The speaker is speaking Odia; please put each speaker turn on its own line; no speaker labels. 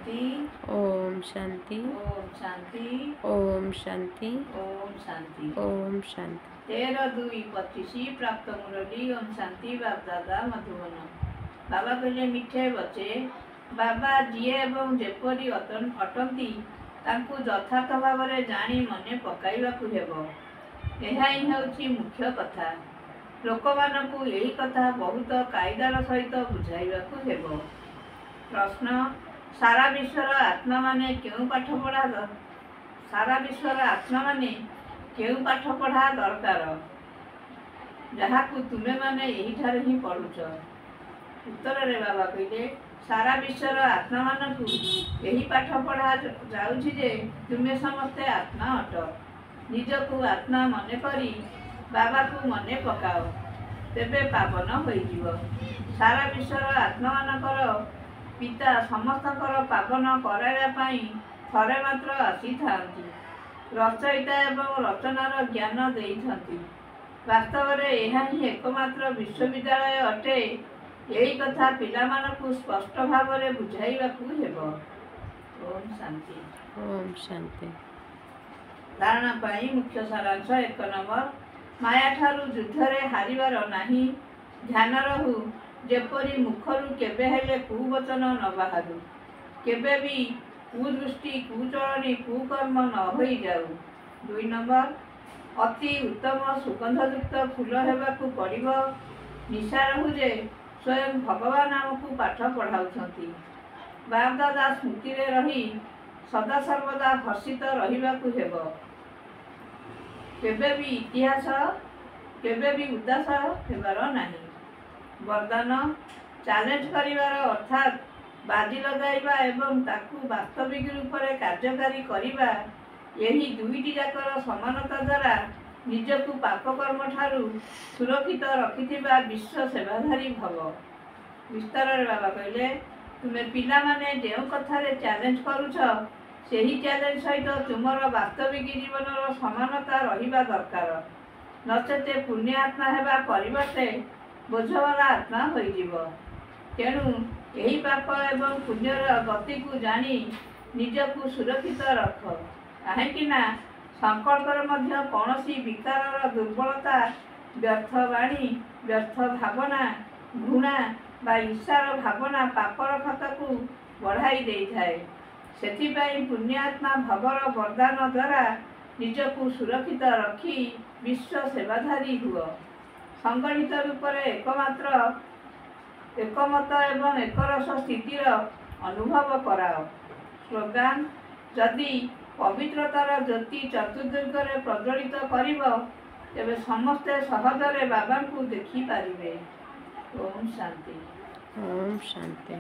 ଶାନ୍ତି।
ଓମ୍ ଶାନ୍ତି।
ଓମ୍ ଶାନ୍ତି।
ଓମ୍ ଶାନ୍ତି।
ଓମ୍ ଶାନ୍ତି।
ଓମ୍ ଶାନ୍ତି।
13/2/25 ପ୍ରାପ୍ତ ମୁରଲୀ। ଓମ୍ ଶାନ୍ତି। ବାପଦାଦା ମଧୁବନ। ବାବା କହିଲେ, ମିଠେ ବଚେ, ବାବା ଯିଏ ଏବଂ ଯେପରି ଅଟନ୍ତି, ତାଙ୍କୁ ଯଥାର୍ଥ ଭାବରେ ଜାଣି ମନେ ପକାଇବାକୁ ହେବ। ଏହା ହିଁ ହେଉଛି ମୁଖ୍ୟ କଥା। ଲୋକମାନଙ୍କୁ ଏହି କଥା ବହୁତ କାଇଦାର ସହିତ ବୁଝାଇବାକୁ ହେବ। ପ୍ରଶ୍ନ: ସାରା ବିଶ୍ୱର ଆତ୍ମାମାନେ କେଉଁ ପାଠ ପଢ଼ା ସାରା ବିଶ୍ୱର ଆତ୍ମାମାନେ କେଉଁ ପାଠ ପଢ଼ା ଦରକାର, ଯାହାକୁ ତୁମେମାନେ ଏହିଠାରେ ହିଁ ପଢ଼ୁଛ? ଉତ୍ତରରେ ବାବା କହିଲେ, ସାରା ବିଶ୍ୱର ଆତ୍ମାମାନଙ୍କୁ ଏହି ପାଠ ପଢ଼ା ଯାଉଛି ଯେ ତୁମେ ସମସ୍ତେ ଆତ୍ମା ଅଟ। ନିଜକୁ ଆତ୍ମା ମନେ କରି ବାବାକୁ ମନେ ପକାଅ, ତେବେ ପାବନ ହୋଇଯିବ। ସାରା ବିଶ୍ୱର ଆତ୍ମାମାନଙ୍କର ପିତା ସମସ୍ତଙ୍କର ପାବନ କରାଇବା ପାଇଁ ଥରେ ମାତ୍ର ଆସିଥାନ୍ତି। ରଚୟିତା ଏବଂ ରଚନାର ଜ୍ଞାନ ଦେଇଥାନ୍ତି। ବାସ୍ତବରେ ଏହା ହିଁ ଏକମାତ୍ର ବିଶ୍ୱବିଦ୍ୟାଳୟ ଅଟେ। ଏହି କଥା ପିଲାମାନଙ୍କୁ ସ୍ପଷ୍ଟ ଭାବରେ ବୁଝାଇବାକୁ ହେବ। ଓମ୍ ଶାନ୍ତି।
ଓମ୍ ଶାନ୍ତି।
ଧାରଣା ପାଇଁ ମୁଖ୍ୟ ସାରାଂଶ। 1 ନମ୍ବର, ମାୟାଠାରୁ ଯୁଦ୍ଧରେ ହାରିବାର ନାହିଁ। ଧ୍ୟାନ ରହୁ, ଯେପରି ମୁଖରୁ କେବେ ହେଲେ କୁବଚନ ନ ବାହାରୁ, କେବେ ବି କୁଦୃଷ୍ଟି, କୁଚଳଣି, କୁକର୍ମ ନ ହୋଇଯାଉ। 2 ନମ୍ବର, ଅତି ଉତ୍ତମ ସୁଗନ୍ଧଯୁକ୍ତ ଫୁଲ ହେବାକୁ ପଡ଼ିବ। ନିଶା ରହୁ ଯେ ସ୍ୱୟଂ ଭଗବାନ ଆମକୁ ପାଠ ପଢ଼ାଉଛନ୍ତି। ବାପଦାଦା ସ୍ମୃତିରେ ରହି ସଦାସର୍ବଦା ହର୍ଷିତ ରହିବାକୁ ହେବ। କେବେ ବି ଇତିହାସ କେବେ ବି ଉଦାସ ହେବାର ନାହିଁ। ବରଦାନ: ଚ୍ୟାଲେଞ୍ଜ କରିବାର, ଅର୍ଥାତ୍ ବାଜି ଲଗାଇବା ଏବଂ ତାକୁ ବାସ୍ତବିକ ରୂପରେ କାର୍ଯ୍ୟକାରୀ କରିବା, ଏହି ଦୁଇଟି ଯାକର ସମାନତା ଦ୍ୱାରା ନିଜକୁ ପାପକର୍ମ ଠାରୁ ସୁରକ୍ଷିତ ରଖିଥିବା ବିଶ୍ୱ ସେବାଧାରୀ ଭବ। ବିସ୍ତାରରେ ବାବା କହିଲେ, ତୁମେ ପିଲାମାନେ ଯେଉଁ କଥାରେ ଚ୍ୟାଲେଞ୍ଜ କରୁଛ, ସେହି ଚ୍ୟାଲେଞ୍ଜ ସହିତ ତୁମର ବାସ୍ତବିକ ଜୀବନର ସମାନତା ରହିବା ଦରକାର। ନଚେତ ପୁଣ୍ୟ ଆତ୍ମା ହେବା ପରିବର୍ତ୍ତେ ବୋଝବାଲା ଆତ୍ମା ହୋଇଯିବ। ତେଣୁ ଏହି ପାପ ଏବଂ ପୁଣ୍ୟର ଗତିକୁ ଜାଣି ନିଜକୁ ସୁରକ୍ଷିତ ରଖ। କାହିଁକି ନା ସଂକଳ୍ପରେ ମଧ୍ୟ କୌଣସି ବିକାରର ଦୁର୍ବଳତା, ବ୍ୟର୍ଥ ବାଣୀ, ବ୍ୟର୍ଥ ଭାବନା, ଘୃଣା ବା ଈର୍ଷାର ଭାବନା ପାପର ଖାତାକୁ ବଢ଼ାଇ ଦେଇଥାଏ। ସେଥିପାଇଁ ପୁଣ୍ୟାତ୍ମା ଭବର ବରଦାନ ଦ୍ୱାରା ନିଜକୁ ସୁରକ୍ଷିତ ରଖି ବିଶ୍ୱ ସେବାଧାରୀ ହୁଅ। ସଂଗଠିତ ରୂପରେ ଏକମାତ୍ର ଏକମତ ଏବଂ ଏକରସ ସ୍ଥିତିର ଅନୁଭବ କରାଅ। ସ୍ଲୋଗାନ: ଯଦି ପବିତ୍ରତାର ଜ୍ୟୋତି ଚତୁର୍ଦିଗରେ ପ୍ରଜ୍ୱଳିତ କରିବ, ତେବେ ସମସ୍ତେ ସହଜରେ ବାବାଙ୍କୁ ଦେଖିପାରିବେ। ଓମ୍ ଶାନ୍ତି।
ଓମ୍ ଶାନ୍ତି।